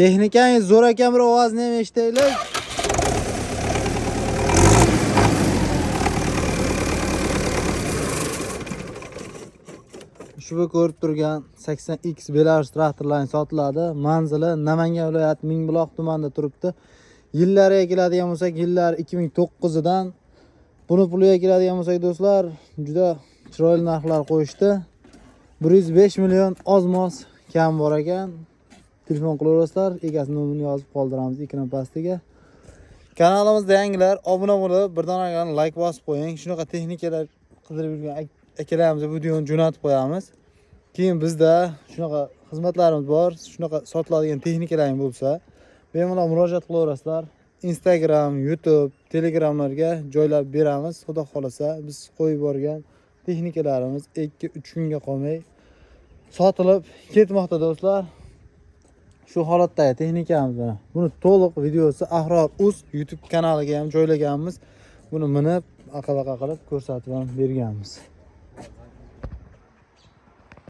Texnikangiz zo'r ekan, bir ovozini ham eshitaylik. Ushbu ko'rib turgan 80X Belarus traktorlari sotiladi. Manzili Namangan viloyati Mingbuloq tumanida turibdi. Yillariga keladigan bo'lsak, yillar 2009 dan. Buni puliga keladigan bo'lsak, do'stlar, juda chiroyli narxlar qo'yishdi. 105 million oz-moz kam bor ekan. Telefon qilaverasizlar, egasi nomerini yozib qoldiramiz ekran pastiga. Kanalimizda yangilar obuna bo'lib, bir dona like bosib qo'ying. Shunaqa texnikalar qidirib yurgan akalarimizga videoni jo'natib qo'yamiz. Keyin bizda shunaqa xizmatlarimiz bor, shunaqa sotiladigan texnikalar bo'lsa, bemalol murojaat qilaverasizlar. Instagram, YouTube, Telegramlarga joylab beramiz. Xudo xolasa biz qo'yib borgan texnikalarimiz 2-3 kunga qolmay sotilib ketmoqda do'stlar. Shu holatdagi texnikamiz mana. Buni to'liq videosi Ahror Uz YouTube kanaliga ham joylaganmiz. Buni minib, aqabaqa qilib ko'rsatib ham berganmiz.